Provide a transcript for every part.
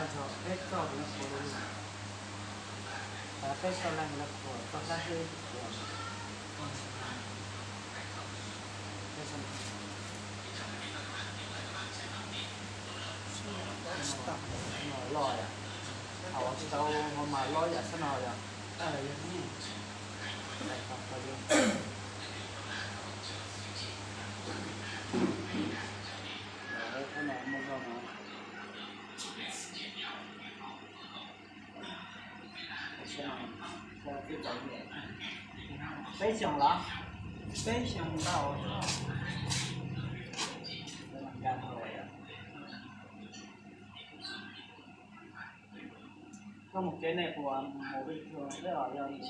Peb txoj, peb txoj leeg los khuam txoj hlab hib khuam. Loj yom, thaum tsis tau ho mas loj yam sab no yom. Peb xyoos los? Peb xyoos ntau. Koj mus kev nej puas mus bình thường thiab los yog mus,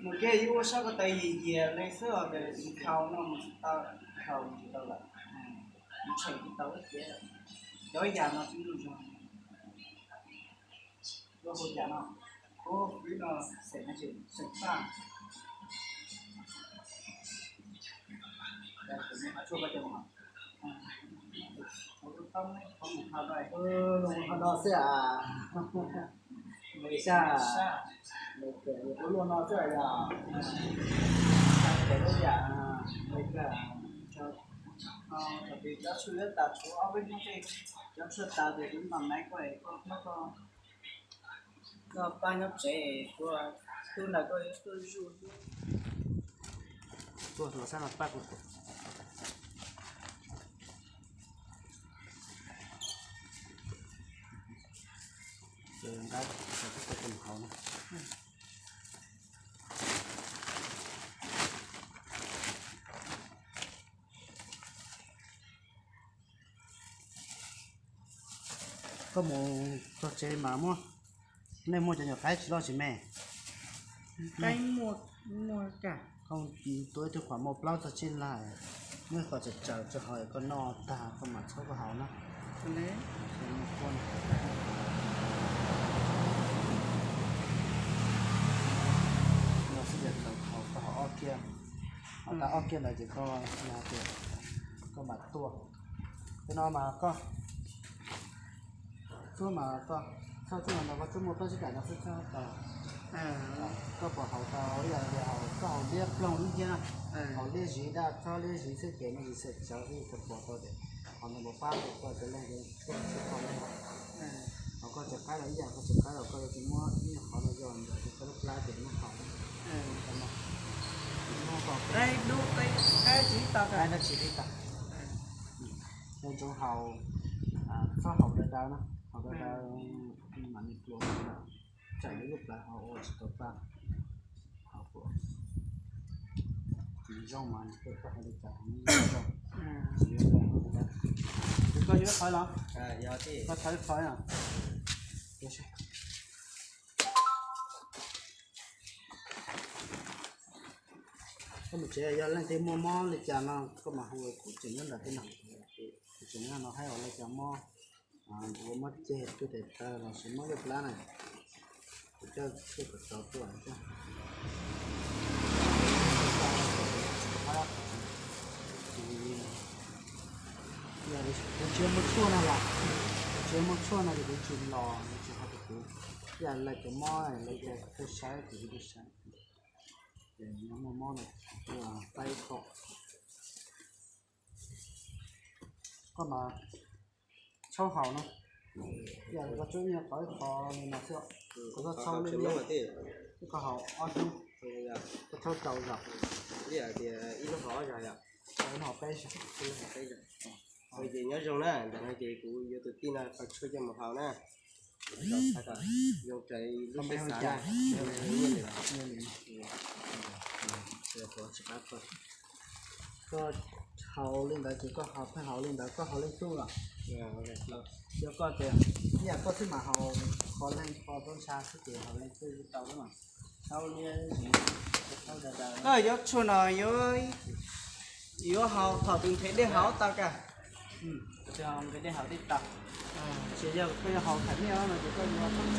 mus kev yuav ua sab ko taw yim yias li xwb os, tes khau no mus tsis tau, khau mus tsis tau lawm, mus tsheej tsis tau ib cev. Cov yam no tsis muaj zog. Lub hauv cas no, lub fwv no, xeem no ces xeem Faj. Ua luaj no xwb as. Ua luaj no xwb as yog. Cov tshuaj tas tshuav ob peb hnub, cov tshuaj tas tes kuv mam maiv koj, koj pab nyob tsev, kuv tub ntawd koj yuav tuaj zuj. Tuaj los sab no pab kuv. Nqa, nqa koj tus hauv no. Koj mus txog tsev mas muab, nej muaj cov nyuam qaib tsis loj tsis me? Koj tua ib tug khuam muaj plaub txog tsib laj, muab qhov tsaws tsaws rau hauv koj noj tag koj mam txhob koj haus na. No xwb ces khaws haus koj haus ob kiag, haus tag ob kiag ntawd ces koj, koj mam tuaj. Tej no mas koj txhob mas koj txhob txhob no koj txhob muaj plaub tsib daim no xwb txhob tau. Koj puas haus tau ib yam li haus, koj haus liab ploog lub nciab na, haus liab zis daj txhob liab zis xwb ces muaj zis xwm tsawv xwb koj pom tau tias haus no puas pab tau koj cov leeg tuaj tsis tau. Haus koj cov qaib los ib yam, koj cov qaib los koj yuav tsum muab ib nyuag qhov no yog ntawm koj lub plab ces muab haus. Qaib dub qaib tsis tau, qaib dub tsis tau. Nco ntsoov haus, txhob haus dav dav na, haus dav dav mam li pluav, tsam yus lub plawv haus ua tsis tau pab. Haus kom tsis zoo mas koj haus li cas haus zoo. Koj yuav qhov los? Koj thov ib qhov na. Koj mus tsev yog leej twg muaj mob li cas no koj mam hu kuv tseem nyob ntawm tej no. Kuv tseem nyob no haib ua li cas mob, ua mob ceg twb tes taw los sis mob lub plab na, kuv coj tuaj kom tau tuaj. Kuv tsis muaj tshuaj no los, kuv tsis muaj tshuaj no ces kuv tsis los, tsis ho kuv, yam lawv cov mob lawv cov tuaj saib kuv tuaj saib. Ces nyob muaj mob no, ua pab ib qho. Koj mas txhob haus no, yam koj tsuas ib nyuag qhov ib qho li no xwb, koj txhob txhawb liab liab, koj haus ob hnub, koj txhob rau zaus, ib lub haus ob zaug, ib lub haus peb zaug, ib lub haus peb zaug. Ces nyob zoo na, ntawm no ces kuv yuav tus tij no qhov tshuaj coj mus haus na. Zoo raws lub siab xav na. Koj haus li ntawd ces koj haus pheej haus li ntawd, koj haus leej twg los, yog koj tias ib yam koj xwb mas haus qhov leej qhov tub ntsha xwb ces haus leej twg tau mas. Koj yuav tshuaj no yuav haus thaum tus nqhis dej haus tau kawg. Nqhis dej haus tib tau. Tsis yog koj yuav haus tham niaj no ces koj yuav txhob